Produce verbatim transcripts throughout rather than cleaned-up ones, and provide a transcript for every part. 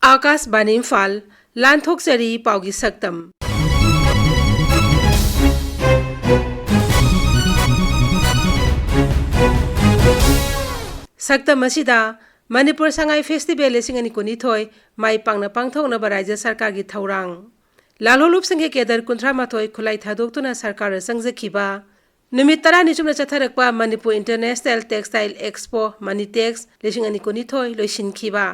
ꯑꯥꯀꯥꯁꯕꯥꯅꯤ ꯏꯝꯐꯥꯜ, ꯂꯥꯟꯊꯣꯛꯆꯔꯤ ꯄꯥꯎꯒꯤ ꯁꯛꯇꯝ꯫ ꯁꯛꯇꯝ ꯑꯁꯤꯗ ꯃꯅꯤꯄꯨꯔ ꯁꯉꯥꯏ ꯐꯦꯁꯇꯤꯚꯦꯜ ꯂꯤꯁꯤꯡ ꯑꯅꯤ ꯀꯨꯟꯅꯤꯊꯣꯏ ꯃꯥꯏ ꯄꯥꯛꯅ ꯄꯥꯡꯊꯣꯛꯅꯕ ꯔꯥꯖ꯭ꯌ ꯁꯔꯀꯥꯔꯒꯤ ꯊꯧꯔꯥꯡ꯫ ꯂꯥꯜꯍꯧꯂꯨꯞꯁꯤꯡꯒꯤ ꯀꯦꯗꯔ ꯀꯨꯟꯊ꯭ꯔꯥ ꯃꯥꯊꯣꯏ ꯈꯨꯠꯂꯥꯏ ꯊꯥꯗꯣꯛꯇꯨꯅ ꯁꯔꯀꯥꯔꯗ ꯆꯪꯖꯈꯤꯕ꯫ ꯅꯨꯃꯤꯠ ꯇꯔꯥꯅꯤ ꯆꯨꯞꯅ ꯆꯠꯊꯔꯛꯄ ꯃꯅꯤꯄꯨꯔ ꯏꯟꯇꯔꯅꯦꯁꯅꯦꯜ ꯇꯦꯛꯁꯇꯥꯏꯜ ꯑꯦꯛꯁꯄꯣ, ꯃꯅꯤꯇꯦꯛꯁ, ꯂꯤꯁꯤꯡ ꯑꯅꯤ ꯀꯨꯟꯅꯤꯊꯣꯏ ꯂꯣꯏꯁꯤꯟꯈꯤꯕ꯫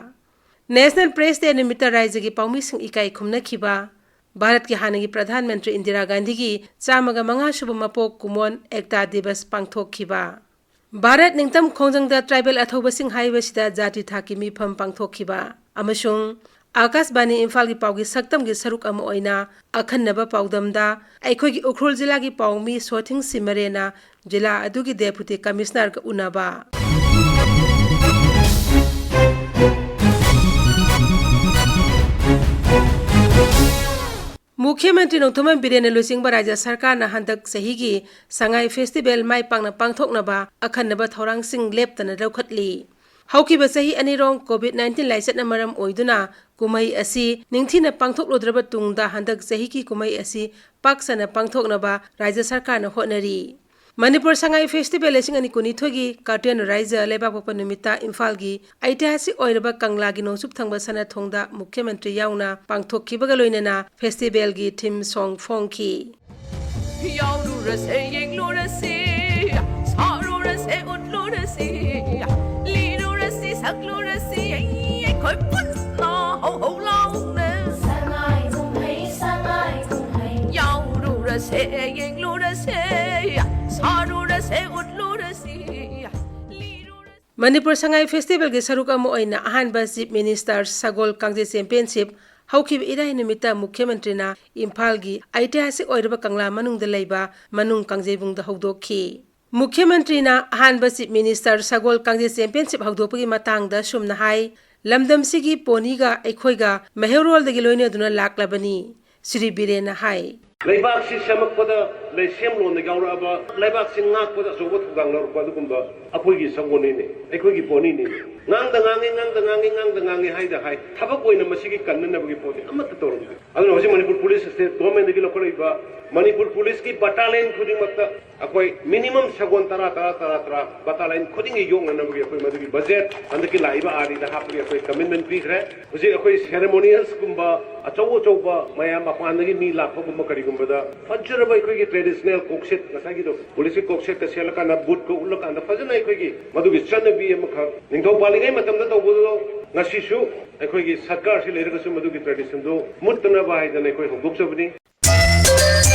ꯅꯦꯁꯅꯦꯜ ꯄ꯭ꯔꯦꯁ ꯗꯦ ꯅꯨꯃꯤꯠꯇ ꯔꯥꯖ꯭ꯌꯒꯤ ꯄꯥꯎꯃꯤꯁꯤꯡ ꯏꯀꯥꯏ ꯈꯨꯝꯅꯈꯤꯕ꯫ ꯚꯥꯔꯠꯀꯤ ꯍꯥꯟꯅꯒꯤ ꯄ꯭ꯔꯙꯥꯟ ꯃꯟꯇ꯭ꯔꯤ ꯏꯟꯗꯤꯔꯥ ꯒꯥꯟꯙꯤꯒꯤ ꯆꯥꯝꯃꯒ ꯃꯉꯥ ꯁꯨꯕ ꯃꯄꯣꯛ ꯀꯨꯃꯣꯟ ꯑꯦꯛꯇꯥ ꯗꯤꯕꯁ ꯄꯥꯡꯊꯣꯛꯈꯤꯕ꯫ ꯚꯥꯔꯠ ꯅꯤꯡꯇꯝ ꯈꯣꯡꯖꯪꯗ ꯇ꯭ꯔꯥꯏꯕꯦꯜ ꯑꯊꯧꯕꯁꯤꯡ ꯍꯥꯏꯕꯁꯤꯗ ꯖꯥꯇꯤ ꯊꯥꯛꯀꯤ ꯃꯤꯐꯝ ꯄꯥꯡꯊꯣꯛꯈꯤꯕ ꯑꯃꯁꯨꯡ ꯑꯥꯀꯥꯁꯕꯥꯅꯤ ꯏꯝꯐꯥꯜꯒꯤ ꯄꯥꯎꯒꯤ ꯁꯛꯇꯝꯒꯤ ꯁꯔꯨꯛ ꯑꯃ ꯑꯣꯏꯅ ꯑꯈꯟꯅꯕ ꯄꯥꯎꯗꯝꯗ ꯑꯩꯈꯣꯏꯒꯤ ꯎꯈ꯭ꯔꯨꯜ ꯖꯤꯂꯥꯒꯤ ꯄꯥꯎꯃꯤ ꯁꯣꯊꯤꯡ ꯁꯤꯃꯔꯦꯅ ꯖꯤꯂꯥ ꯑꯗꯨꯒꯤ ꯗꯦꯄꯨꯇꯤ ꯀꯃꯤꯁꯅꯔꯒ ꯎꯅꯕ꯫ ꯃꯨꯈ꯭ꯌ ꯃꯟꯇ꯭ꯔꯤ ꯅꯣꯡꯊꯣꯝꯕꯝ ꯕꯤꯔꯦꯟꯅ ꯂꯨꯆꯤꯡꯕ ꯔꯥꯖ꯭ꯌ ꯁꯔꯀꯥꯔꯅ ꯍꯟꯗꯛ ꯆꯍꯤꯒꯤ ꯁꯉꯥꯏ ꯐꯦꯁꯇꯤꯚꯦꯜ ꯃꯥꯏ ꯄꯥꯛꯅ ꯄꯥꯡꯊꯣꯛꯅꯕ ꯑꯈꯟꯅꯕ ꯊꯧꯔꯥꯡꯁꯤꯡ ꯂꯦꯞꯇꯅ ꯂꯧꯈꯠꯂꯤ꯫ ꯍꯧꯈꯤꯕ ꯆꯍꯤ ꯑꯅꯤꯔꯣꯝ ꯀꯣꯚꯤꯗ ꯅꯥꯏꯟꯇꯤꯟ ꯂꯥꯏꯆꯠꯅ ꯃꯔꯝ ꯑꯣꯏꯗꯨꯅ ꯀꯨꯝꯍꯩ ꯑꯁꯤ ꯅꯤꯡꯊꯤꯅ ꯄꯥꯡꯊꯣꯛꯂꯨꯗ꯭ꯔꯕ ꯇꯨꯡꯗ ꯍꯟꯗꯛ ꯆꯍꯤꯒꯤ ꯀꯨꯝꯍꯩ ꯑꯁꯤ ꯄꯥꯛ ꯁꯟꯅ ꯄꯥꯡꯊꯣꯛꯅꯕ ꯔꯥꯖ꯭ꯌ ꯁꯔꯀꯥꯔꯅ ꯍꯣꯠꯅꯔꯤ꯫ ꯃꯅꯤꯄꯨꯔ ꯁꯉꯥꯏ ꯐꯦꯁꯇꯤꯚꯦꯜ ꯂꯤꯁꯤꯡ ꯑꯅꯤ ꯀꯨꯟꯅꯤꯊꯣꯏꯒꯤ ꯀꯥꯔꯇꯦꯟ ꯔꯥꯏꯖ ꯂꯩꯕꯥꯛꯄꯣꯛꯄ ꯅꯨꯃꯤꯠꯇ ꯏꯝꯐꯥꯜꯒꯤ ꯑꯩꯇꯤꯍꯥꯁꯤꯛ ꯑꯣꯏꯔꯕ ꯀꯪꯂꯥꯒꯤ ꯅꯣꯡꯆꯨꯞ ꯊꯪꯕ ꯁꯅꯥꯊꯣꯡꯗ ꯃꯨꯈ꯭ꯌ ꯃꯟꯇ꯭ꯔꯤ ꯌꯥꯎꯅ ꯄꯥꯡꯊꯣꯛꯈꯤꯕꯒ ꯂꯣꯏꯅꯅ ꯐꯦꯁꯇꯤꯚꯦꯜꯒꯤ ꯊꯤꯝ ꯁꯣꯡ ꯐꯣꯡꯈꯤ꯫ ꯌꯥꯎꯔꯨꯔꯁꯦ, ꯌꯦꯡꯂꯨꯔꯁꯤ, ꯁꯥꯔꯨꯔꯁꯦ, ꯎꯠꯂꯨꯔꯁꯤ, ꯂꯤꯔꯨꯔꯁꯤ, ꯁꯛꯂꯨꯔꯁꯤ, ꯑꯩꯈꯣꯏ ꯄꯨꯟꯅ ꯍꯧ ꯍꯧ ꯂꯥꯎꯅ꯫ ꯁꯉꯥꯏ ꯀꯨꯝꯍꯩ, ꯁꯉꯥꯏ ꯀꯨꯝꯍꯩ꯫ ꯌꯥꯎꯔꯨꯔꯁꯦ, ꯌꯦꯡꯂꯨꯔꯁꯦ, ꯁꯥꯔꯨꯔꯁꯦ, ꯎꯠꯂꯨꯔꯁꯤ, ꯂꯤꯔꯨꯔꯁꯤ꯫ ꯃꯅꯤꯄꯨꯔ ꯁꯉꯥꯏ ꯐꯦꯁꯇꯤꯚꯦꯜꯒꯤ ꯁꯔꯨꯛ ꯑꯃ ꯑꯣꯏꯅ ꯑꯍꯥꯟꯕ ꯆꯤꯐ ꯃꯤꯅꯤꯁꯇꯔ ꯁꯒꯣꯜ ꯀꯥꯡꯖꯩ ꯆꯦꯝꯄꯤꯌꯟꯁꯤꯞ ꯍꯧꯈꯤꯕ ꯏꯔꯥꯏ ꯅꯨꯃꯤꯠꯇ ꯃꯨꯈ꯭ꯌ ꯃꯟꯇ꯭ꯔꯤꯅ ꯏꯝꯐꯥꯜꯒꯤ ꯑꯩꯇꯤꯍꯥꯁꯤꯛ ꯑꯣꯏꯔꯕ ꯀꯪꯂꯥ ꯃꯅꯨꯡꯗ ꯂꯩꯕ ꯃꯅꯨꯡ ꯀꯥꯡꯖꯩꯕꯨꯡꯗ ꯍꯧꯗꯣꯛꯈꯤ꯫ ꯃꯨꯈ꯭ꯌ ꯃꯟꯇ꯭ꯔꯤꯅ ꯑꯍꯥꯟꯕ ꯆꯤꯐ ꯃꯤꯅꯤꯁꯇꯔ ꯁꯒꯣꯜ ꯀꯥꯡꯖꯩ ꯆꯦꯝꯄꯤꯌꯟꯁꯤꯞ ꯍꯧꯗꯣꯛꯄꯒꯤ ꯃꯇꯥꯡꯗ ꯁꯨꯝꯅ ꯍꯥꯏ, "ꯂꯝꯗꯝꯁꯤꯒꯤ ꯄꯣꯅꯤꯒ ꯑꯩꯈꯣꯏꯒ ꯃꯩꯍꯧꯔꯣꯜꯗꯒꯤ ꯂꯣꯏꯅꯗꯨꯅ ꯂꯥꯛꯂꯕꯅꯤ", ꯁ꯭ꯔꯤ ꯕꯤꯔꯦꯟꯅ ꯍꯥꯏ꯫ ꯂꯩꯕꯥꯛꯁꯤ ꯁꯦꯝꯃꯛꯄꯗ ꯂꯩꯁꯦꯝꯂꯣꯟꯗ ꯌꯥꯎꯔꯛꯑꯕ, ꯂꯩꯕꯥꯛꯁꯤ ꯉꯥꯛꯄꯗ ꯑꯆꯧꯕ ꯊꯧꯗꯥꯡ ꯂꯧꯔꯛꯄ ꯑꯗꯨꯒꯨꯝꯕ ꯑꯩꯈꯣꯏꯒꯤ ꯁꯒꯣꯜꯅꯤꯅꯦ, ꯑꯩꯈꯣꯏꯒꯤ ꯄꯣꯅꯤꯅꯤꯅꯦ꯫ ꯉꯥꯡꯗ ꯉꯥꯡꯉꯤ, ꯉꯥꯡꯗ ꯉꯥꯡꯉꯤ, ꯉꯥꯡꯗ ꯉꯥꯡꯉꯤ ꯍꯥꯏꯗ ꯍꯥꯏ꯫ ꯊꯕꯛ ꯑꯣꯏꯅ ꯃꯁꯤꯒꯤ ꯀꯟꯅꯅꯕꯒꯤ ꯄꯣꯠꯁꯤ ꯑꯃꯠꯇ ꯇꯧꯔꯝꯗꯦ꯫ ꯑꯗꯨꯅ ꯍꯧꯖꯤꯛ ꯃꯅꯤꯄꯨꯔ ꯄꯨꯂꯤꯁ ꯁ꯭ꯇꯦꯠ ꯒꯣꯔꯃꯦꯟꯗꯒꯤ ꯂꯧꯈꯠꯂꯛꯏꯕ ꯃꯅꯤꯄꯨꯔ ꯄꯨꯂꯤꯁꯀꯤ ꯕꯇꯥꯂꯤꯌꯟ ꯈꯨꯗꯤꯡꯃꯛꯇ ꯑꯩꯈꯣꯏ ꯃꯤꯅꯤꯃꯝ ꯁꯒꯣꯜ ꯇꯔꯥ, ꯇꯔꯥ, ꯇꯔꯥ, ꯇꯔꯥ ꯕꯇꯥꯂꯤꯌꯟ ꯈꯨꯗꯤꯡꯒꯤ ꯌꯣꯛꯅꯅꯕꯒꯤ ꯑꯩꯈꯣꯏ ꯃꯗꯨꯒꯤ ꯕꯖꯦꯠ ꯍꯟꯗꯛꯀꯤ ꯂꯥꯛꯏꯕ ꯑꯥꯔꯗꯤꯗ ꯍꯥꯞꯄꯒꯤ ꯑꯩꯈꯣꯏ ꯀꯃꯤꯠꯃꯦꯟ ꯄꯤꯈ꯭ꯔꯦ꯫ ꯍꯧꯖꯤꯛ ꯑꯩꯈꯣꯏ ꯁꯦꯔꯦꯃꯣꯅꯤꯌꯦꯜꯁꯀꯨꯝꯕ ꯑꯆꯧ ꯑꯆꯧꯕ ꯃꯌꯥꯝ ꯃꯄꯥꯟꯗꯒꯤ ꯃꯤ ꯂꯥꯛꯄꯒꯨꯝꯕ ꯀꯔꯤꯒꯨꯝꯕꯗ ꯐꯖꯔꯕ ꯑꯩꯈꯣꯏꯒꯤ ꯇ꯭ꯔꯦꯗꯤꯁꯅꯦꯜ ꯀꯣꯛꯁꯦꯠ, ꯉꯁꯥꯏꯒꯤꯗꯣ ꯄꯨꯂꯤꯁꯀꯤ ꯀꯣꯛꯁꯦꯠꯀ ꯁꯦꯠꯂꯀꯥꯟꯗ ꯕꯨꯠꯀ ꯎꯠꯂꯀꯥꯟꯗ ꯐꯖꯅ ꯑꯩꯈꯣꯏꯒꯤ ꯃꯗꯨꯒꯤ ꯆꯠꯅꯕꯤ ꯑꯃꯈꯛ ꯅꯤꯡꯊꯧ ꯄꯥꯜꯂꯤꯉꯩ ꯃꯇꯝꯗ ꯇꯧꯕꯗꯣ ꯉꯁꯤꯁꯨ ꯑꯩꯈꯣꯏꯒꯤ ꯁꯔꯀꯥꯔꯁꯤ ꯂꯩꯔꯒꯁꯨ ꯃꯗꯨꯒꯤ ꯇ꯭ꯔꯦꯗꯤꯁꯟꯗꯨ ꯃꯨꯠꯇꯅꯕ ꯍꯥꯏꯗꯅ ꯑꯩꯈꯣꯏ ꯍꯧꯗꯣꯛꯆꯕꯅꯤ꯫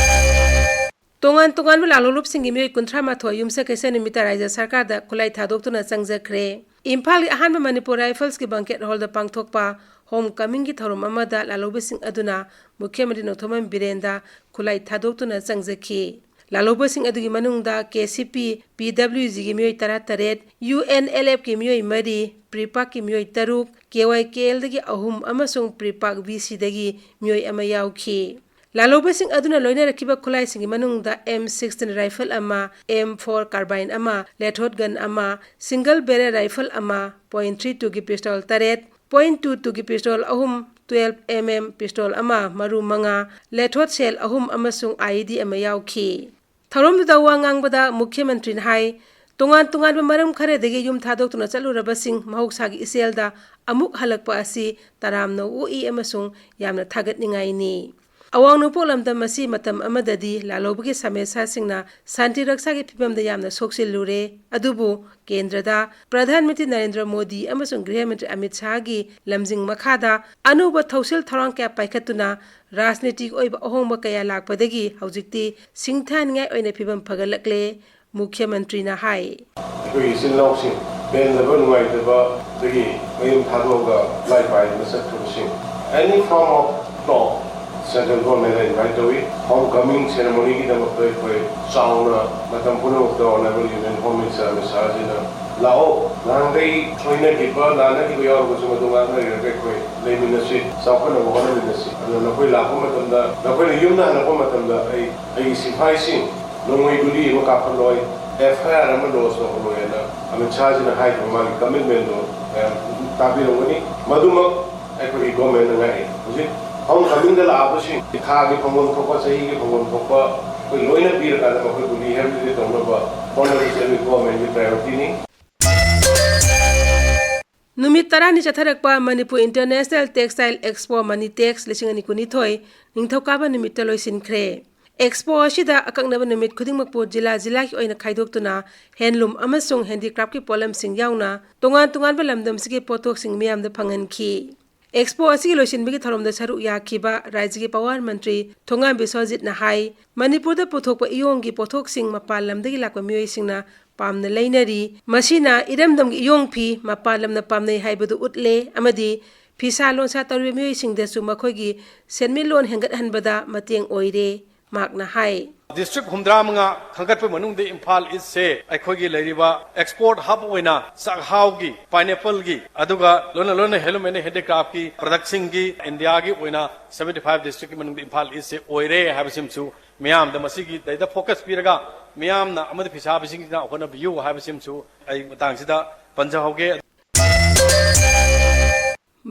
ꯇꯣꯉꯥꯟ ꯇꯣꯉꯥꯟꯕ ꯂꯥꯜꯍꯧꯂꯨꯞꯁꯤꯡꯒꯤ ꯃꯤꯑꯣꯏ ꯀꯨꯟꯊ꯭ꯔꯥ ꯃꯥꯊꯣꯏ ꯌꯨꯝꯁꯀꯩꯁ ꯅꯨꯃꯤꯠꯇ ꯔꯥꯏꯖ꯭ꯌ ꯁꯔꯀꯥꯔꯗ ꯈꯨꯠꯂꯥꯏ ꯊꯥꯗꯣꯛꯇꯨꯅ ꯆꯪꯖꯈ꯭ꯔꯦ꯫ ꯏꯝꯐꯥꯜꯒꯤ ꯑꯍꯥꯟꯕ ꯃꯅꯤꯄꯨꯔ ꯔꯥꯏꯐꯜꯁꯀꯤ ꯕꯪꯀꯦꯠ ꯍꯣꯜꯗ ꯄꯥꯡꯊꯣꯛꯄ ꯍꯣꯝ ꯀꯃꯤꯡꯒꯤ ꯊꯧꯔꯝ ꯑꯃꯗ ꯂꯥꯜꯍꯧꯕꯁꯤꯡ ꯑꯗꯨꯅ ꯃꯨꯈ꯭ꯌ ꯃꯟꯇ꯭ꯔꯤ ꯅꯣꯡꯊꯣꯝꯕꯝ ꯕꯤꯔꯦꯟꯗ ꯈꯨꯠꯂꯥꯏ ꯊꯥꯗꯣꯛꯇꯨꯅ ꯆꯪꯖꯈꯤ꯫ ꯂꯥꯜꯍꯧꯕꯁꯤꯡ ꯑꯗꯨꯒꯤ ꯃꯅꯨꯡꯗ ꯀꯦ ꯁꯤ ꯄꯤ, ꯄꯤ ꯗꯕ꯭ꯂꯤꯎ ꯖꯤꯒꯤ ꯃꯤꯑꯣꯏ ꯇꯔꯥꯇꯔꯦꯠ, ꯌꯨ ꯑꯦꯟ ꯑꯦꯜ ꯑꯦꯐꯀꯤ ꯃꯤꯑꯣꯏ ꯃꯔꯤ, ꯄ꯭ꯔꯤꯄꯥꯛꯀꯤ ꯃꯤꯑꯣꯏ ꯇꯔꯨꯛ, ꯀꯦ ꯋꯥꯏ ꯀꯦ ꯑꯦꯜꯗꯒꯤ ꯑꯍꯨꯝ ꯑꯃꯁꯨꯡ ꯄ꯭ꯔꯤꯄꯥꯛ ꯕꯤ ꯁꯤꯗꯒꯤ ꯃꯤꯑꯣꯏ ꯑꯃ ꯌꯥꯎꯈꯤ꯫ ꯂꯥꯜꯍꯧꯕꯁꯤꯡ ꯑꯗꯨꯅ ꯂꯣꯏꯅꯔꯛꯈꯤꯕ ꯈꯨꯠꯂꯥꯏꯁꯤꯡꯒꯤ ꯃꯅꯨꯡꯗ ꯑꯦꯝ ꯁꯤꯛꯁꯇꯤꯟ ꯔꯥꯏꯐꯜ ꯑꯃ, ꯑꯦꯝ ꯐꯣꯔ ꯀꯥꯔꯕꯥꯏꯟ ꯑꯃ, ꯂꯦꯊꯣꯠ ꯒꯟ ꯑꯃ, ꯁꯤꯡꯒꯜ ꯕꯦꯔꯦꯜ ꯔꯥꯏꯐꯜ ꯑꯃ, ꯄꯣꯏꯟ ꯊ꯭ꯔꯤ ꯇꯨꯒꯤ ꯄꯤꯁꯇꯣꯜ ꯇꯔꯦꯠ, ꯄꯣꯏꯟ ꯇꯨ ꯇꯨꯒꯤ ꯄꯤꯁꯇꯣꯜ ꯑꯍꯨꯝ, ꯇꯨꯌꯦꯜꯐ ꯑꯦꯝ ꯑꯦꯝ ꯄꯤꯁꯇꯣꯜ ꯑꯃ, ꯃꯔꯨ ꯃꯉꯥ, ꯂꯦꯊꯣꯠ ꯁꯦꯜ ꯑꯍꯨꯝ ꯑꯃꯁꯨꯡ ꯑꯥꯏ ꯏ ꯗꯤ ꯑꯃ ꯌꯥꯎꯈꯤ꯫ ꯊꯧꯔꯝꯗꯨꯗ ꯋꯥ ꯉꯥꯡꯕꯗ ꯃꯨꯈ꯭ꯌ ꯃꯟꯇ꯭ꯔꯤꯅ ꯍꯥꯏ, ꯇꯣꯉꯥꯟ ꯇꯣꯉꯥꯟꯕ ꯃꯔꯝ ꯈꯔꯗꯒꯤ ꯌꯨꯝ ꯊꯥꯗꯣꯛꯇꯨꯅ ꯆꯠꯂꯨꯔꯕꯁꯤꯡ ꯃꯍꯧꯁꯥꯒꯤ ꯏꯆꯦꯜꯗ ꯑꯃꯨꯛ ꯍꯜꯂꯛꯄ ꯑꯁꯤ ꯇꯔꯥꯝꯅ ꯑꯣꯛꯏ ꯑꯃꯁꯨꯡ ꯌꯥꯝꯅ ꯊꯥꯒꯠꯅꯤꯡꯉꯥꯏꯅꯤ꯫ ꯑꯋꯥꯡ ꯅꯣꯡꯄꯣꯛ ꯂꯝꯗꯝ ꯑꯁꯤ ꯃꯇꯝ ꯑꯃꯗꯗꯤ ꯂꯥꯜꯍꯧꯕꯒꯤ ꯁꯃꯁ꯭ꯌꯥꯁꯤꯡꯅ ꯁꯥꯟꯇꯤ ꯔꯛꯁꯥꯒꯤ ꯐꯤꯕꯝꯗ ꯌꯥꯝꯅ ꯁꯣꯛꯆꯤꯜꯂꯨꯔꯦ꯫ ꯑꯗꯨꯕꯨ ꯀꯦꯟꯗ꯭ꯔꯗ ꯄ꯭ꯔꯙꯥꯟ ꯃꯟꯇ꯭ꯔꯤ ꯅꯔꯦꯟꯗ꯭ꯔ ꯃꯣꯗꯤ ꯑꯃꯁꯨꯡ ꯒ꯭ꯔꯤꯍ ꯃꯟꯇ꯭ꯔꯤ ꯑꯃꯤꯠ ꯁꯥꯍꯒꯤ ꯂꯝꯖꯤꯡ ꯃꯈꯥꯗ ꯑꯅꯧꯕ ꯊꯧꯁꯤꯜ ꯊꯧꯔꯥꯡ ꯀꯌꯥ ꯄꯥꯏꯈꯠꯇꯨꯅ ꯔꯥꯖꯅꯤꯇꯤꯒꯤ ꯑꯣꯏꯕ ꯑꯍꯣꯡꯕ ꯀꯌꯥ ꯂꯥꯛꯄꯗꯒꯤ ꯍꯧꯖꯤꯛꯇꯤ ꯁꯤꯡꯊꯥꯅꯤꯡꯉꯥꯏ ꯑꯣꯏꯅ ꯐꯤꯕꯝ ꯐꯒꯠꯂꯛꯂꯦ꯫ ꯃꯨꯈ꯭ꯌ ꯃꯟꯇ꯭ꯔꯤꯅ ꯍꯥꯏ꯫ ꯑꯩꯈꯣꯏꯒꯤ ꯏꯆꯤꯜ ꯏꯅꯥꯎꯁꯤꯡ ꯄꯦꯟꯗꯕ ꯅꯨꯡꯉꯥꯏꯇꯕꯗꯒꯤ ꯃꯌꯨꯝ ꯊꯥꯗꯣꯛꯑꯒ ꯂꯥꯏ ꯄꯥꯏꯗꯅ ꯆꯠꯈ꯭ꯔꯕꯁꯤꯡ, any form of talk, central government ꯅ invite ꯇꯧꯏ꯫ ꯍꯣꯝ ꯀꯃꯤꯡ ꯁꯦꯔꯦꯃꯣꯅꯤꯒꯤꯗꯃꯛꯇ ꯑꯩꯈꯣꯏ ꯆꯥꯎꯅ ꯃꯇꯝ ꯄꯨꯝꯅꯃꯛꯇ Honorable Union Home Minister Amit ꯁꯥꯍꯖꯤꯅ ꯂꯥꯛꯑꯣ, ꯅꯍꯥꯟꯈꯩ ꯁꯣꯏꯅꯈꯤꯕ ꯂꯥꯟꯅꯈꯤꯕ ꯌꯥꯎꯔꯒꯁꯨ ꯃꯗꯨ ꯉꯥꯛꯅ ꯂꯩꯔꯒ ꯑꯩꯈꯣꯏ ꯂꯩꯃꯤꯟꯅꯁꯤ, ꯆꯥꯎꯈꯠꯅꯕ ꯍꯣꯠꯅꯃꯤꯟꯅꯁꯤ꯫ ꯑꯗꯨꯅ ꯅꯈꯣꯏ ꯂꯥꯛꯄ ꯃꯇꯝꯗ, ꯅꯈꯣꯏꯅ ꯌꯨꯝꯗ ꯍꯜꯂꯛꯄ ꯃꯇꯝꯗ ꯑꯩ ꯑꯩꯒꯤ ꯁꯤꯐꯥꯏꯁꯤꯡ ꯅꯣꯡꯃꯩ ꯒꯨꯂꯤ ꯑꯃ ꯀꯥꯞꯍꯜꯂꯣꯏ, ꯑꯦꯐ ꯑꯥꯏ ꯑꯥꯔ ꯑꯃ ꯂꯣꯟꯁ ꯇꯧꯍꯜꯂꯣꯏꯅ ꯑꯃꯤꯠ ꯁꯥꯍꯖꯤꯅ ꯍꯥꯏꯈꯤꯕ ꯃꯥꯒꯤ ꯀꯃꯤꯠꯃꯦꯟꯗꯨ ꯃꯌꯥꯝ ꯇꯥꯕꯤꯔꯝꯒꯅꯤ꯫ ꯃꯗꯨꯃꯛ ꯑꯩꯈꯣꯏꯒꯤ ꯒꯣꯔꯃꯦꯟꯅ ꯉꯥꯛꯏ꯫ ꯍꯧꯖꯤꯛ ꯍꯣꯝ ꯀꯃꯤꯡꯗ ꯂꯥꯛꯑꯕꯁꯤꯡ ꯊꯥꯒꯤ ꯐꯪꯐꯝ ꯊꯣꯛꯄ, ꯆꯍꯤꯒꯤ ꯐꯪꯐꯝ ꯊꯣꯛꯄ ꯑꯩꯈꯣꯏ ꯂꯣꯏꯅ ꯄꯤꯔꯀꯥꯟꯗ ꯃꯈꯣꯏꯕꯨ ꯔꯤꯍꯦꯕꯤꯂꯤꯇꯦꯠ ꯇꯧꯅꯕ ꯍꯣꯠꯅꯕꯁꯤ ꯑꯩꯈꯣꯏ ꯒꯣꯔꯃꯦꯟꯒꯤ ꯄ꯭ꯔꯥꯏꯌꯣꯔꯤꯇꯤꯅꯤ꯫ ꯅꯨꯃꯤꯠ ꯇꯔꯥꯅꯤ ꯆꯠꯊꯔꯛꯄ ꯃꯅꯤꯄꯨꯔ ꯏꯟꯇꯔꯅꯦꯁꯅꯦꯜ ꯇꯦꯛꯁꯇꯥꯏꯜ ꯑꯦꯛꯁꯄꯣ ꯃꯅꯤꯇꯦꯛꯁ ꯂꯤꯁꯤꯡ ꯑꯅꯤ ꯀꯨꯟꯅꯤꯊꯣꯏ ꯅꯤꯡꯊꯧꯀꯥꯕ ꯅꯨꯃꯤꯠꯇ ꯂꯣꯏꯁꯤꯟꯈ꯭ꯔꯦ꯫ ꯑꯦꯛꯁꯄꯣ ꯑꯁꯤꯗ ꯑꯀꯛꯅꯕ ꯅꯨꯃꯤꯠ ꯈꯨꯗꯤꯡꯃꯛꯄꯨ ꯖꯤꯂꯥ ꯖꯤꯂꯥꯒꯤ ꯑꯣꯏꯅ ꯈꯥꯏꯗꯣꯛꯇꯨꯅ ꯍꯦꯟꯂꯨꯝ ꯑꯃꯁꯨꯡ ꯍꯦꯟꯗꯤꯀ꯭ꯔꯥꯐꯀꯤ ꯄꯣꯠꯂꯝꯁꯤꯡ ꯌꯥꯎꯅ ꯇꯣꯉꯥꯟ ꯇꯣꯉꯥꯟꯕ ꯂꯝꯗꯝꯁꯤꯒꯤ ꯄꯣꯠꯊꯣꯛꯁꯤꯡ ꯃꯤꯌꯥꯝꯗ ꯐꯪꯍꯟꯈꯤ꯫ ꯑꯦꯛꯁꯄꯣ ꯑꯁꯤꯒꯤ ꯂꯣꯏꯁꯤꯟꯕꯒꯤ ꯊꯧꯔꯝꯗ ꯁꯔꯨꯛ ꯌꯥꯈꯤꯕ ꯔꯥꯖ꯭ꯌꯒꯤ ꯄꯥꯋꯔ ꯃꯟꯇ꯭ꯔꯤ ꯊꯣꯉꯥꯝ ꯕꯤꯁ꯭ꯋꯖꯤꯠꯅ ꯍꯥꯏ, ꯃꯅꯤꯄꯨꯔꯗ ꯄꯨꯊꯣꯛꯄ ꯏꯌꯣꯡꯒꯤ ꯄꯣꯠꯊꯣꯛꯁꯤꯡ ꯃꯄꯥꯟ ꯂꯝꯗꯒꯤ ꯂꯥꯛꯄ ꯃꯤꯑꯣꯏꯁꯤꯡꯅ ꯄꯥꯝꯅ ꯂꯩꯅꯔꯤ꯫ ꯃꯁꯤꯅ ꯏꯔꯝꯗꯝꯒꯤ ꯏꯌꯣꯡ ꯐꯤ ꯃꯄꯥꯟ ꯂꯝꯅ ꯄꯥꯝꯅꯩ ꯍꯥꯏꯕꯗꯨ ꯎꯠꯂꯦ ꯑꯃꯗꯤ ꯐꯤꯁꯥ ꯂꯣꯟꯁꯥ ꯇꯧꯔꯤꯕ ꯃꯤꯑꯣꯏꯁꯤꯡꯗꯁꯨ ꯃꯈꯣꯏꯒꯤ ꯁꯦꯟꯃꯤꯠꯂꯣꯟ ꯍꯦꯟꯒꯠꯍꯟꯕꯗ ꯃꯇꯦꯡ ꯑꯣꯏꯔꯦ꯫ ꯃꯍꯥꯛꯅ ꯍꯥꯏ꯫ ꯗꯤꯁꯇ꯭ꯔꯤꯛ ꯍꯨꯝꯗ꯭ꯔꯥ ꯃꯉꯥ ꯈꯟꯒꯠꯄꯒꯤ ꯃꯅꯨꯡꯗ ꯏꯝꯐꯥꯜ ꯏꯁꯁꯦ ꯑꯩꯈꯣꯏꯒꯤ ꯂꯩꯔꯤꯕ ꯑꯦꯛꯁꯄꯣꯔꯠ ꯍꯕ ꯑꯣꯏꯅ ꯆꯥꯛꯍꯥꯎꯒꯤ, ꯄꯥꯏꯅꯦꯄꯜꯒꯤ, ꯑꯗꯨꯒ ꯂꯣꯏꯅ ꯂꯣꯏꯅ ꯍꯦꯟꯂꯨꯝ ꯑꯦꯟ ꯍꯦꯟꯗꯤꯀ꯭ꯔꯥꯐꯀꯤ ꯄ꯭ꯔꯗꯛꯁꯤꯡꯒꯤ ꯏꯟꯗꯤꯌꯥꯒꯤ ꯑꯣꯏꯅ seventy five ꯗꯤꯁꯇ꯭ꯔꯤꯛꯀꯤ ꯃꯅꯨꯡꯗ ꯏꯝꯐꯥꯜ ꯏꯁꯁꯦ ꯑꯣꯏꯔꯦ ꯍꯥꯏꯕꯁꯤꯃꯁꯨ ꯃꯤꯌꯥꯝꯗ ꯃꯁꯤꯒꯤꯗꯩꯗ ꯐꯣꯀꯁ ꯄꯤꯔꯒ ꯃꯤꯌꯥꯝꯅ ꯑꯃꯗꯤ ꯐꯤꯁꯥꯕꯤꯁꯤꯡꯁꯤꯅ ꯍꯣꯠꯅꯕꯤꯌꯨ ꯍꯥꯏꯕꯁꯤꯃꯁꯨ ꯑꯩ ꯃꯇꯥꯡꯁꯤꯗ ꯄꯟꯖꯍꯧꯒꯦ꯫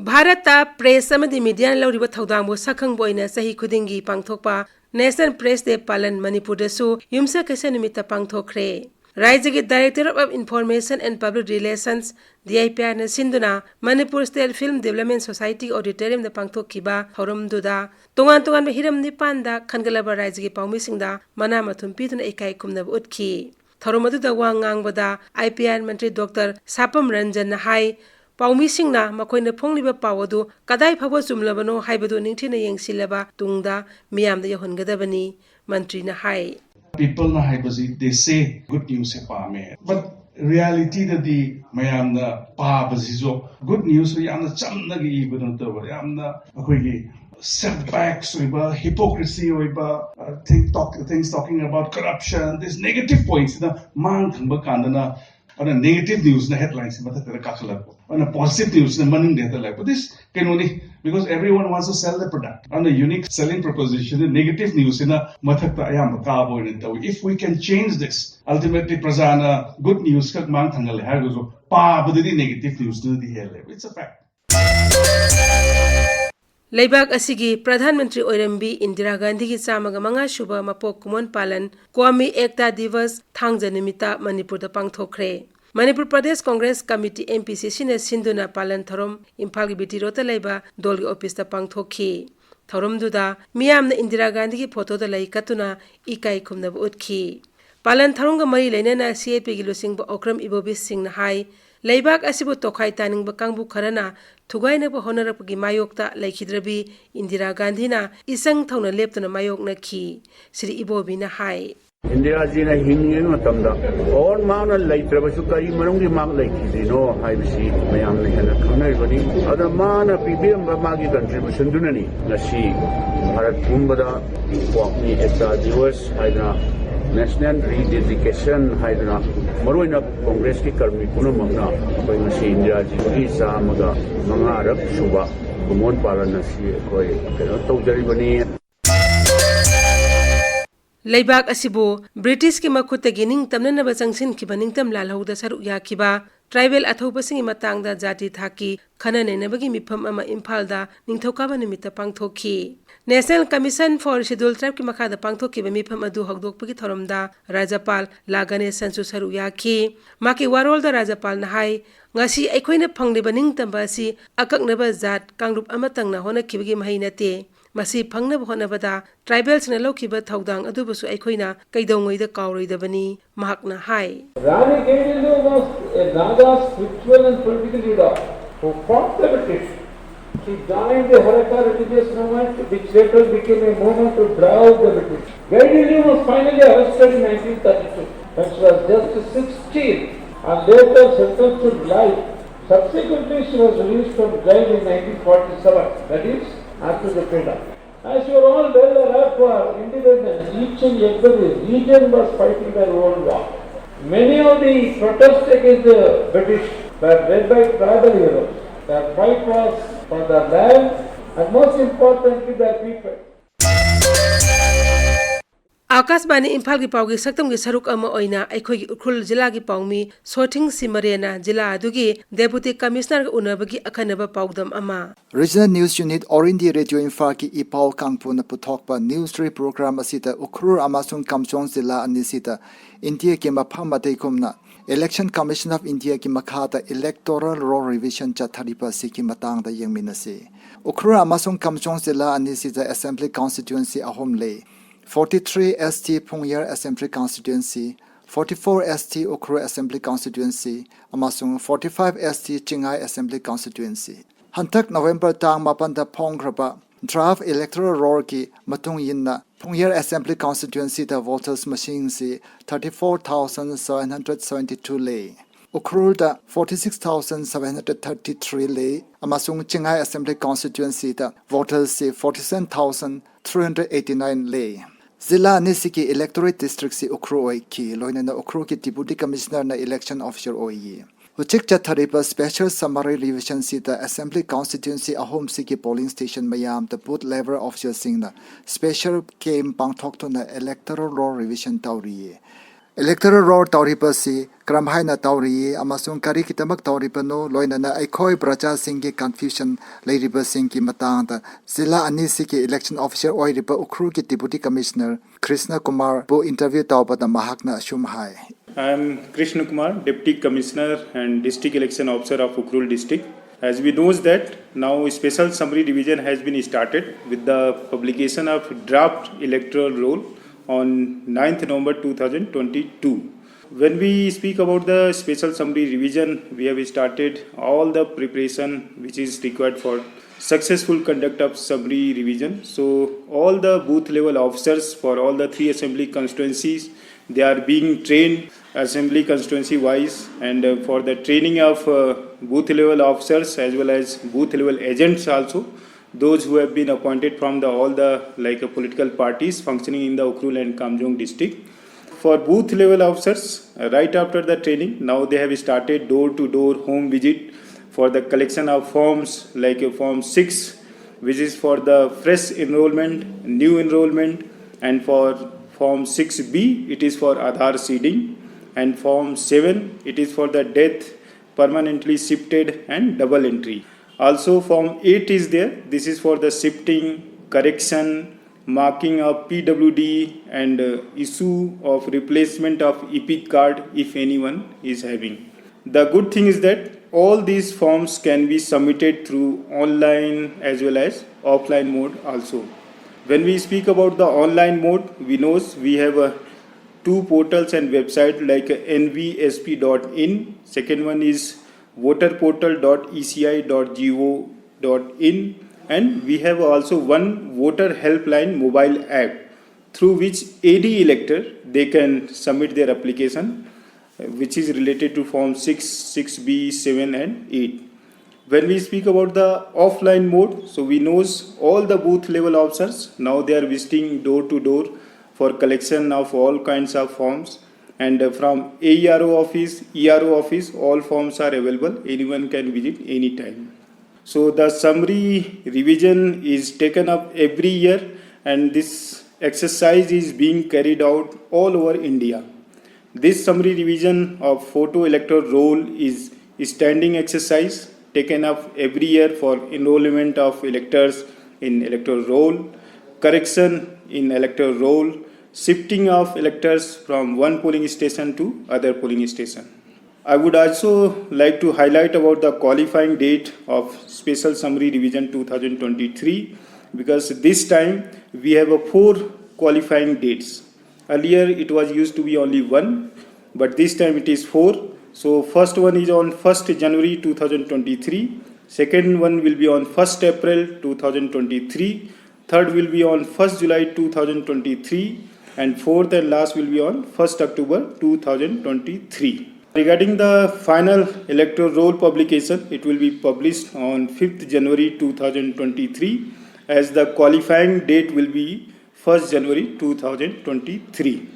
ꯚꯥꯔꯠꯇ ꯄ꯭ꯔꯦꯁ ꯑꯃꯗꯤ ꯃꯤꯗꯤꯌꯥꯅ ꯂꯧꯔꯤꯕ ꯊꯧꯗꯥꯡꯕꯨ ꯁꯛꯈꯪꯕ ꯑꯣꯏꯅ ꯆꯍꯤ ꯈꯨꯗꯤꯡꯒꯤ ꯄꯥꯡꯊꯣꯛꯄ ꯅꯦꯁꯅꯦꯜ ꯄ꯭ꯔꯦꯁ ꯗꯦ ꯄꯥꯂꯟ ꯃꯅꯤꯄꯨꯔꯗꯁꯨ ꯌꯨꯝꯁꯀꯩꯁ ꯅꯨꯃꯤꯠꯇ ꯄꯥꯡꯊꯣꯛꯈ꯭ꯔꯦ꯫ ꯔꯥꯖ꯭ꯌꯒꯤ Directorate of Information and Public Relations, D I P R ꯅ ꯁꯤꯟꯗꯨꯅ Manipur state film development society ꯑꯣꯗꯤꯇꯣꯔꯤꯌꯝꯗ ꯄꯥꯡꯊꯣꯛꯈꯤꯕ ꯊꯧꯔꯝꯗꯨꯗ ꯇꯣꯉꯥꯟ ꯇꯣꯉꯥꯟꯕ ꯍꯤꯔꯝ ꯅꯤꯄꯥꯟꯗ ꯈꯟꯒꯠꯂꯕ ꯔꯥꯖ꯭ꯌꯒꯤ ꯄꯥꯎꯃꯤꯁꯤꯡꯗ ꯃꯅꯥ ꯃꯊꯨꯝ ꯄꯤꯗꯨꯅ ꯏꯀꯥꯏ ꯈꯨꯝꯅꯕ ꯎꯠꯈꯤ꯫ ꯊꯧꯔꯝ ꯑꯗꯨꯗ ꯋꯥ ꯉꯥꯡꯕꯗ I P R Mantri doctor ꯁꯥꯄꯝ ꯔꯟꯖꯟꯅ ꯍꯥꯏ, ꯄꯥꯎꯃꯤꯁꯤꯡꯅ ꯃꯈꯣꯏꯅ ꯐꯣꯡꯂꯤꯕ ꯄꯥꯎ ꯑꯗꯨ ꯀꯗꯥꯏ ꯐꯥꯎꯕ ꯆꯨꯝꯂꯕꯅꯣ ꯍꯥꯏꯕꯗꯨ ꯅꯤꯡꯊꯤꯅ ꯌꯦꯡꯁꯤꯜꯂꯕ ꯇꯨꯡꯗ ꯃꯤꯌꯥꯝꯗ ꯌꯧꯍꯟꯒꯗꯕꯅꯤ, ꯃꯟꯇ꯭ꯔꯤꯅ ꯍꯥꯏ꯫ People ꯅ ꯍꯥꯏꯕꯁꯤ they say good news ꯁꯦ ꯄꯥꯝꯃꯦ, but reality ꯗꯗꯤ ꯃꯌꯥꯝꯅ ꯄꯥꯕꯁꯤꯁꯨ good news ꯁꯨ ꯌꯥꯝꯅ ꯆꯝꯅꯒ ꯏꯕ ꯅꯠꯇꯕ, ꯌꯥꯝꯅ ꯑꯩꯈꯣꯏꯒꯤ setbacks ꯑꯣꯏꯕ, hypocrisy ꯑꯣꯏꯕ, uh, thing talk, things talking about corruption, this negative points ꯁꯤꯅ ꯃꯥꯡ ꯊꯪꯕ ꯀꯥꯟꯗꯅ ꯑꯗꯨꯅ negative news ꯅ headline ꯁꯤ ꯃꯊꯛꯇ ꯀꯥꯈꯠꯂꯛꯄ, ꯑꯗꯨꯅ positive news ꯅ ꯃꯅꯤꯡꯗ ꯍꯦꯛꯇ ꯂꯥꯛꯄ꯫ This ꯀꯩꯅꯣꯅꯤ, because everyone wants to sell the product. ꯑꯗꯨꯅ unique selling proposition ꯅ negative news ꯁꯤꯅ ꯃꯊꯛꯇ ꯑꯌꯥꯝꯕ ꯀꯥꯕ ꯑꯣꯏꯅ ꯇꯧꯏ. If we can change this, ultimately ꯄ꯭ꯔꯖꯥꯅ good news ꯈꯛ ꯃꯥꯡ ꯊꯪꯍꯜꯂꯦ ꯍꯥꯏꯔꯒꯁꯨ ꯄꯥꯕꯗꯗꯤ negative news ꯅꯗꯤ ꯍꯦꯜꯂꯦꯕ. It's a fact. ꯂꯩꯕꯥꯛ ꯑꯁꯤꯒꯤ ꯄ꯭ꯔꯙꯥꯟ ꯃꯟꯇ꯭ꯔꯤ ꯑꯣꯏꯔꯝꯕꯤ ꯏꯟꯗꯤꯔꯥ ꯒꯥꯟꯙꯤꯒꯤ ꯆꯥꯝꯃꯒ ꯃꯉꯥ ꯁꯨꯕ ꯃꯄꯣꯛ ꯀꯨꯝꯑꯣꯟ ꯄꯥꯂꯟ ꯀ꯭ꯋꯥꯃꯤ ꯑꯦꯛꯇꯥ ꯗꯤꯚꯁ ꯊꯥꯡꯖ ꯅꯨꯃꯤꯠꯇ ꯃꯅꯤꯄꯨꯔꯗ ꯄꯥꯡꯊꯣꯛꯈ꯭ꯔꯦ꯫ Manipur Pradesh Congress committee, M P C C ꯅ ꯁꯤꯟꯗꯨꯅ ꯄꯥꯂꯟ ꯊꯧꯔꯝ ꯏꯝꯐꯥꯜꯒꯤ B T Road ꯇ ꯂꯩꯕ ꯗꯣꯜꯒꯤ office ꯇ ꯄꯥꯡꯊꯣꯛꯈꯤ꯫ ꯊꯧꯔꯝꯗꯨꯗ ꯃꯤꯌꯥꯝꯅ ꯏꯟꯗꯤꯔꯥ ꯒꯥꯟꯙꯤꯒꯤ photo ꯗ ꯂꯩ ꯀꯠꯇꯨꯅ ꯏꯀꯥꯏ ꯈꯨꯝꯅꯕ ꯎꯠꯈꯤ꯫ ꯄꯥꯂꯟ ꯊꯧꯔꯝꯒ ꯃꯔꯤ ꯂꯩꯅꯅ C A P ꯒꯤ ꯂꯨꯆꯤꯡꯕ ꯑꯣꯀ꯭ꯔꯝ ꯏꯕꯣꯕꯤ ꯁꯤꯡꯅ ꯍꯥꯏ, ꯂꯩꯕꯥꯛ ꯑꯁꯤꯕꯨ ꯇꯣꯈꯥꯏ ꯇꯥꯅꯤꯡꯕ ꯀꯥꯡꯕꯨ ꯈꯔꯅ ꯊꯨꯒꯥꯏꯅꯕ ꯍꯣꯠꯅꯔꯛꯄꯒꯤ ꯃꯥꯌꯣꯛꯇ ꯂꯩꯈꯤꯗ꯭ꯔꯕꯤ ꯏꯟꯗꯤꯔꯥ ꯒꯥꯟꯙꯤꯅ ꯏꯆꯪ ꯊꯧꯅ ꯂꯦꯞꯇꯨꯅ ꯃꯥꯌꯣꯛꯅꯈꯤ꯫ ꯁ꯭ꯔꯤ ꯏꯕꯣꯕꯤꯅ ꯍꯥꯏ꯫ ꯏꯟꯗꯤꯔꯥꯖꯤꯅ ꯍꯤꯡꯂꯤꯉꯩ ꯃꯇꯝꯗ ꯑꯣꯔ ꯃꯥꯅ ꯂꯩꯇ꯭ꯔꯕꯁꯨ ꯀꯔꯤ ꯃꯔꯝꯒꯤ ꯃꯥ ꯂꯩꯈꯤꯗ꯭ꯔꯤꯅꯣ ꯍꯥꯏꯕꯁꯤ ꯃꯌꯥꯝꯅ ꯍꯦꯟꯅ ꯈꯪꯅꯔꯤꯕꯅꯤ꯫ ꯑꯗꯨꯅ ꯃꯥꯅ ꯄꯤꯕꯤꯔꯝꯕ ꯃꯥꯒꯤ contribution ꯗꯨꯅꯅꯤ ꯉꯁꯤ ꯚꯥꯔꯠ ꯄꯨꯝꯕꯗ ꯀ꯭ꯋꯥꯃꯤ ꯑꯦꯛꯇꯥ ꯗꯤꯋꯁ ꯍꯥꯏꯗꯅ, national rededication ꯍꯥꯏꯗꯅ, ꯃꯔꯨꯑꯣꯏꯅ ꯀꯣꯡꯒ꯭ꯔꯦꯁꯀꯤ ꯀꯔꯃꯤ ꯄꯨꯝꯅꯃꯛꯅ ꯑꯩꯈꯣꯏ ꯉꯁꯤ ꯏꯟꯗꯤꯔꯥꯖꯤꯒꯤ ꯆꯥꯝꯃꯒ ꯃꯉꯥꯔꯛ ꯁꯨꯕ ꯀꯨꯝꯑꯣꯟ ꯄꯥꯂꯟ ꯑꯁꯤ ꯑꯩꯈꯣꯏ ꯀꯩꯅꯣ ꯇꯧꯖꯔꯤꯕꯅꯤ꯫ ꯂꯩꯕꯥꯛ ꯑꯁꯤꯕꯨ ꯕ꯭ꯔꯤꯇꯤꯁꯀꯤ ꯃꯈꯨꯠꯇꯒꯤ ꯅꯤꯡꯇꯝꯅꯅꯕ ꯆꯪꯁꯤꯟꯈꯤꯕ ꯅꯤꯡꯇꯝ ꯂꯥꯜꯍꯧꯗ ꯁꯔꯨꯛ ꯌꯥꯈꯤꯕ ꯇ꯭ꯔꯥꯏꯕꯦꯜ ꯑꯊꯧꯕꯁꯤꯡꯒꯤ ꯃꯇꯥꯡꯗ ꯖꯥꯇꯤ ꯊꯥꯛꯀꯤ ꯈꯟꯅ ꯅꯩꯅꯕꯒꯤ ꯃꯤꯐꯝ ꯑꯃ ꯏꯝꯐꯥꯜꯗ ꯅꯤꯡꯊꯧꯀꯥꯕ ꯅꯨꯃꯤꯠꯇ ꯄꯥꯡꯊꯣꯛꯈꯤ꯫ National Commission for Scheduled Tribe ꯀꯤ ꯃꯈꯥꯗ ꯄꯥꯡꯊꯣꯛꯈꯤꯕ ꯃꯤꯐꯝ ꯑꯗꯨ ꯍꯧꯗꯣꯛꯄꯒꯤ ꯊꯧꯔꯝꯗ ꯔꯥꯖ꯭ꯌꯄꯥꯜ ꯂꯥ ꯒꯅꯦꯁꯟꯁꯨ ꯁꯔꯨꯛ ꯌꯥꯈꯤ꯫ ꯃꯍꯥꯛꯀꯤ ꯋꯥꯔꯣꯜꯗ ꯔꯥꯖ꯭ꯌꯄꯥꯜꯅ ꯍꯥꯏ, ꯉꯁꯤ ꯑꯩꯈꯣꯏꯅ ꯐꯪꯂꯤꯕ ꯅꯤꯡꯇꯝꯕ ꯑꯁꯤ ꯑꯀꯛꯅꯕ ꯖꯥꯠ ꯀꯥꯡꯂꯨꯞ ꯑꯃꯇꯪꯅ ꯍꯣꯠꯅꯈꯤꯕꯒꯤ ꯃꯍꯩ ꯅꯠꯇꯦ꯫ ꯃꯁꯤ ꯐꯪꯅꯕ ꯍꯣꯠꯅꯕꯗ ꯇ꯭ꯔꯥꯏꯕꯦꯜꯁꯤꯡꯅ ꯂꯧꯈꯤꯕ ꯊꯧꯗꯥꯡ ꯑꯗꯨꯕꯨꯁꯨ ꯑꯩꯈꯣꯏꯅ ꯀꯩꯗꯧꯉꯩꯗ ꯀꯥꯎꯔꯣꯏꯗꯕꯅꯤ, ꯃꯍꯥꯛꯅ ꯍꯥꯏ꯫ Rani Gaidinliu was a Naga spiritual and political leader who fought the British. She joined the Horeca religious movement, which later became a movement to drive the British. Gaidinliu was finally arrested in nineteen thirty-two when she was just sixteen and later sentenced to life. Subsequently, she was released from jail in nineteen forty-seven, that is, after the freedom. As you are all well aware, for independence, each and every region was fighting their own war. Many of the protests against the British were led by tribal heroes. Their fight was for their land and, most importantly, their people. ꯑꯥꯀꯥꯁꯕꯥꯅꯤ ꯏꯝꯐꯥꯜꯒꯤ ꯄꯥꯎꯒꯤ ꯁꯛꯇꯝꯒꯤ ꯁꯔꯨꯛ ꯑꯃ ꯑꯣꯏꯅ ꯑꯩꯈꯣꯏꯒꯤ ꯎꯈ꯭ꯔꯨꯜ ꯖꯤꯂꯥꯒꯤ ꯄꯥꯎꯃꯤ ꯁꯣꯊꯤꯡ ꯁꯤꯃꯔꯦꯅ ꯖꯤꯂꯥ ꯑꯗꯨꯒꯤ ꯗꯦꯄꯨꯇꯤ ꯀꯃꯤꯁꯅꯔꯒ ꯎꯅꯕꯒꯤ ꯑꯈꯟꯅꯕ ꯄꯥꯎꯗꯝ ꯑꯃ꯫ Regional News Unit, All India Radio ꯏꯝꯐꯥꯜꯒꯤ ꯏꯄꯥꯎ ꯀꯥꯡꯄꯨꯅ ꯄꯨꯊꯣꯛꯄ news read program ꯑꯁꯤꯗ ꯎꯈ꯭ꯔꯨꯜ ꯑꯃꯁꯨꯡ ꯀꯥꯝꯖꯣꯡ ꯖꯤꯂꯥ ꯑꯅꯤꯁꯤꯗ ꯏꯟꯗꯤꯌꯥꯒꯤ ꯃꯐꯝ ꯑꯇꯩꯒꯨꯝꯅ Election Commission of Indiaꯒꯤ ꯃꯈꯥꯗ electoral roll revision ꯆꯠꯊꯔꯤꯕ ꯑꯁꯤꯒꯤ ꯃꯇꯥꯡꯗ ꯌꯦꯡꯃꯤꯟꯅꯁꯤ꯫ ꯎꯈ꯭ꯔꯨꯜ ꯑꯃꯁꯨꯡ ꯀꯥꯝꯖꯣꯡ ꯖꯤꯂꯥ ꯑꯅꯤꯁꯤꯗ assembly constituency ꯑꯍꯨꯝ ꯂꯩ꯫ forty three S T ꯐꯨꯡꯌꯔ assembly constituency, forty four S T Ukhrul assembly constituency ꯑꯃꯁꯨꯡ forty five S T Chingai assembly constituency꯫ ꯍꯟꯗꯛ November ꯇꯥꯡ ꯃꯥꯄꯟꯗ ꯐꯣꯡꯈ꯭ꯔꯕ draft electoral rollꯒꯤ ꯃꯇꯨꯡ ꯏꯟꯅ ꯐꯨꯡꯌꯔ assembly constituencyꯗ voters ꯃꯁꯤꯡꯁꯤ thirty four thousand seven hundred seventy two ꯂꯩ꯫ ꯎꯈ꯭ꯔꯨꯜꯗ forty six thousand seven hundred thirty three ꯂꯩ ꯑꯃꯁꯨꯡ Chingai assembly constituencyꯗ votersꯁꯤ forty seven thousand three hundred eighty nine ꯂꯩ꯫ ꯖꯤꯂꯥ ꯑꯅꯤꯁꯤꯒꯤ electorate districtꯁꯤ ꯎꯈ꯭ꯔꯨꯜ ꯑꯣꯏꯈꯤ꯫ ꯂꯣꯏꯅꯅ ꯎꯈ꯭ꯔꯨꯜꯒꯤ deputy commissionerꯅ election officer ꯑꯣꯏꯌꯦ꯫ ꯍꯧꯖꯤꯛ ꯆꯠꯊꯔꯤꯕ special summary revisionꯁꯤꯗ assembly constituency ꯑꯍꯨꯝꯁꯤꯒꯤ polling station ꯃꯌꯥꯝꯗ booth level officerꯁꯤꯡꯅ special camp ꯄꯥꯡꯊꯣꯛꯇꯨꯅ electoral roll revision ꯇꯧꯔꯤꯌꯦ꯫ Electoral roll ꯇꯧꯔꯤꯕꯁꯤ ꯀꯔꯝ ꯍꯥꯏꯅ ꯇꯧꯔꯤꯌꯦ ꯑꯃꯁꯨꯡ ꯀꯔꯤꯒꯤꯗꯃꯛ ꯇꯧꯔꯤꯕꯅꯣ, ꯂꯣꯏꯅꯅ ꯑꯩꯈꯣꯏ ꯄ꯭ꯔꯖꯥꯁꯤꯡꯒꯤ confusion ꯂꯩꯔꯤꯕꯁꯤꯡꯒꯤ ꯃꯇꯥꯡꯗ ꯖꯤꯂꯥ ꯑꯅꯤꯁꯤꯒꯤ election officer ꯑꯣꯏꯔꯤꯕ ꯎꯈ꯭ꯔꯨꯜꯒꯤ deputy commissioner ꯀ꯭ꯔꯤꯁꯅ ꯀꯨꯃꯥꯔꯕꯨ interview ꯇꯧꯕꯗ ꯃꯍꯥꯛꯅ ꯑꯁꯨꯝ ꯍꯥꯏ꯫ I am Krishna Kumar, Deputy Commissioner and District Election Officer of Ukhrul District. As we knows that now special summary revision has been started with the publication of draft electoral roll on ninth November two thousand twenty-two. When we speak about the special summary revision, we have started all the preparation which is required for successful conduct of summary revision. So all the booth level officers for all the three assembly constituencies, they are being trained assembly constituency wise, and uh, for the training of uh, booth level officers as well as booth level agents also, those who have been appointed from the all the like uh, political parties functioning in the Ukhrul and Kamjong district. For booth level officers, uh, right after the training, now they have started door to door home visit for the collection of forms like uh, form six, which is for the fresh enrollment, new enrollment, and for form six B, it is for Aadhaar seeding, and form seven, it is for the death, permanently shifted, and double entry. Also, form eight is there. This is for the shifting, correction, marking of P W D, and uh, issue of replacement of EPIC card if anyone is having. The good thing is that all these forms can be submitted through online as well as offline mode also. When we speak about the online mode, we knows we have uh, two portals and website like N V S P dot in. Second one is voter portal dot E C I dot G O dot in, and we have also one voter helpline mobile app through which any elector, they can submit their application, uh, which is related to form six, six B, seven and eight. When we speak about the offline mode, so we knows all the booth level officers, now they are visiting door to door for collection of all kinds of forms, and uh, from A E R O office, E R O office, all forms are available. Anyone can visit anytime. So the summary revision is taken up every year, and this exercise is being carried out all over India. This summary revision of photo electoral roll is a standing exercise taken up every year for enrollment of electors in electoral roll, correction in electoral roll, shifting of electors from one polling station to other polling station. I would also like to highlight about the qualifying date of special summary revision two thousand twenty-three, because this time we have a four qualifying dates. Earlier it was used to be only one, but this time it is four. So first one is on first January two thousand twenty-three. Second one will be on first April two thousand twenty-three. Third will be on first July two thousand twenty-three, and fourth and last will be on first October two thousand twenty-three. Regarding the final electoral roll publication, it will be published on fifth January two thousand twenty-three, as the qualifying date will be first January two thousand twenty-three.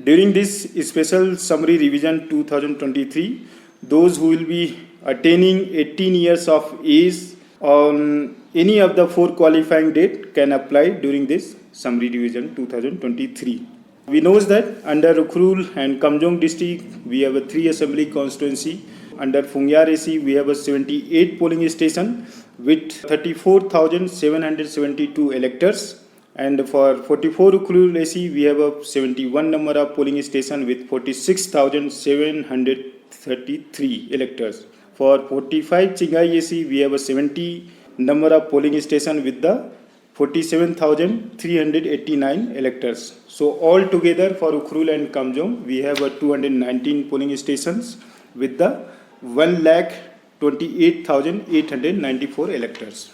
During this special summary revision two thousand twenty-three, those who will be attaining eighteen years of age on any of the four qualifying date can apply during this summary revision two thousand twenty-three. We knows that under Ukhrul and Kamjong district, we have a three assembly constituency. Under Phungyar A C, we have a seventy-eight polling station with thirty-four thousand seven hundred seventy-two electors. And for forty-four Ukhrul A C, we have a seventy-one number of polling station with forty-six thousand seven hundred thirty-three electors. For forty-five Chingai A C, we have a seventy number of polling station with the forty-seven thousand three hundred eighty-nine electors. So altogether for Ukhrul and Kamjong, we have a two hundred nineteen polling stations with the one lakh twenty-eight thousand eight hundred ninety-four electors.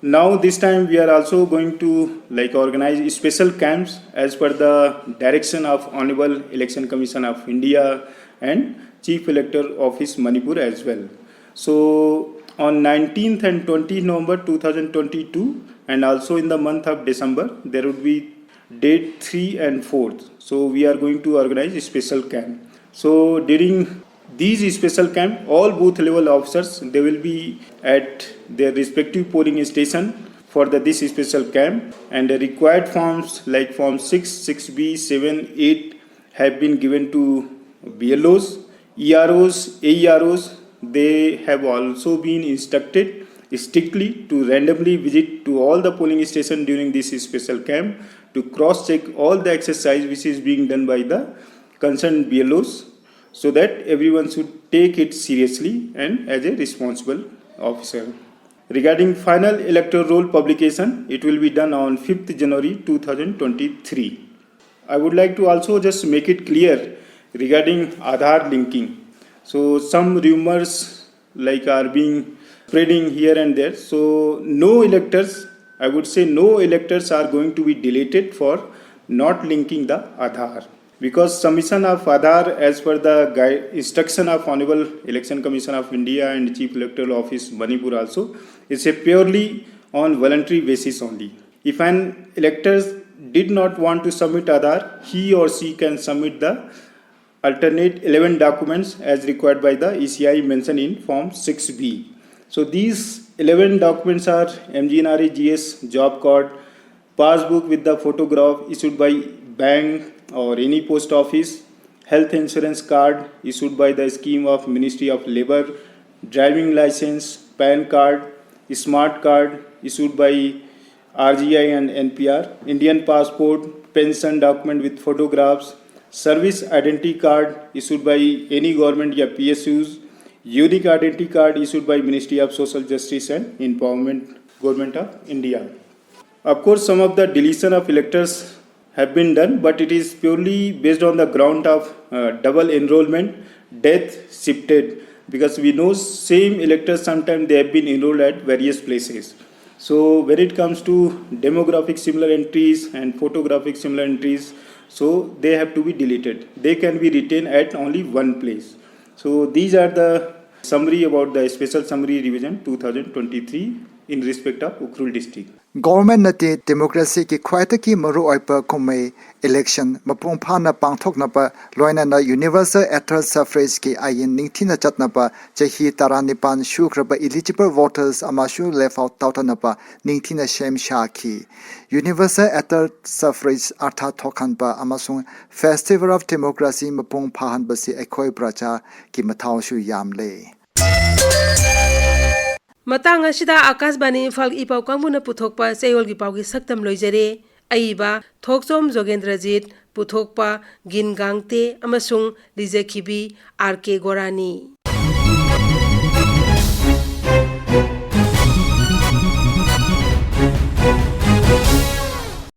Now this time we are also going to, like, organize special camps as per the direction of Honorable Election Commission of India and Chief Elector Office Manipur as well. So on nineteenth and twentieth November two thousand twenty-two, and also in the month of December, there would be date three and fourth. So we are going to organize a special camp. So during these special camp, all booth level officers, they will be at their respective polling station for the this special camp, and the required forms like form six, six B, seven, eight have been given to B L Os, E R Os, A E R Os. They have also been instructed strictly to randomly visit to all the polling station during this special camp to cross check all the exercise which is being done by the concerned B L Os, so that everyone should take it seriously and as a responsible officer. Regarding final electoral roll publication, it will be done on fifth January two thousand twenty-three. I would like to also just make it clear regarding Aadhaar linking. So some rumors, like, are being spreading here and there. So no electors, I would say no electors are going to be deleted for not linking the Aadhaar, because submission of Aadhaar as per the guide, instruction of Honorable Election Commission of India and Chief Electoral Office Manipur also, is a purely on voluntary basis only. If an elector did not want to submit Aadhaar, he or she can submit the alternate eleven documents as required by the E C I mentioned in Form six B. So these eleven documents are M G N R E G S job card, passbook with the photograph issued by bank or any post office, health insurance card issued by the scheme of Ministry of Labour, driving license, PAN card, smart card issued by R G I and N P R, Indian passport, pension document with photographs, service identity card issued by any government या P S Us, unique identity card issued by Ministry of Social Justice and Empowerment, Government of India. Of course, some of the deletion of electors have been done, but it is purely based on the ground of uh, double enrollment, death shifted, because we know same electors sometimes they have been enrolled at various places. So when it comes to demographic similar entries and photographic similar entries, so they have to be deleted. They can be retained at only one place. So these are the summary about the special summary revision two thousand twenty-three in respect of Ukhrul district. Government ꯅꯗꯤ democracy ꯒꯤ ꯈ꯭ꯋꯥꯏꯗꯒꯤ ꯃꯔꯨꯑꯣꯏꯕ ꯀꯨꯝꯍꯩ election ꯃꯄꯨꯡ ꯐꯥꯅ ꯄꯥꯡꯊꯣꯛꯅꯕ, ꯂꯣꯏꯅꯅ universal adult suffrage ꯒꯤ ꯑꯥꯏꯟ ꯅꯤꯡꯊꯤꯅ ꯆꯠꯅꯕ, ꯆꯍꯤ ꯇꯔꯥꯅꯤꯄꯥꯟ ꯁꯨꯈ꯭ꯔꯕ eligible voters ꯑꯃꯁꯨ left out ꯇꯧꯗꯅꯕ ꯅꯤꯡꯊꯤꯅ ꯁꯦꯝ ꯁꯥꯈꯤ꯫ Universal adult suffrage ꯑꯔꯊ ꯊꯣꯛꯍꯟꯕ ꯑꯃꯁꯨꯡ festival of democracy ꯃꯄꯨꯡ ꯐꯥꯍꯟꯕꯁꯤ ꯑꯩꯈꯣꯏ ꯄ꯭ꯔꯖꯥꯒꯤ ꯃꯊꯧꯁꯨ ꯌꯥꯝꯂꯦ꯫ ꯃꯇꯥꯡ ꯑꯁꯤꯗ ꯑꯥꯀꯥꯁꯕꯥꯅꯤ ꯏꯝꯐꯥꯜꯒꯤ ꯏꯄꯥꯎ ꯀꯥꯡꯕꯨꯅ ꯄꯨꯊꯣꯛꯄ ꯆꯌꯣꯜꯒꯤ ꯄꯥꯎꯒꯤ ꯁꯛꯇꯝ ꯂꯣꯏꯖꯔꯦ꯫ ꯑꯏꯕ ꯊꯣꯛꯆꯣꯝ ꯖꯣꯒꯦꯟꯗ꯭ꯔꯖꯤꯠ, ꯄꯨꯊꯣꯛꯄ ꯒꯤꯟ ꯒꯥꯡꯇꯦ ꯑꯃꯁꯨꯡ ꯂꯤꯖꯈꯤꯕꯤ ꯑꯥꯔ ꯀꯦ ꯒꯣꯔꯥꯅꯤ꯫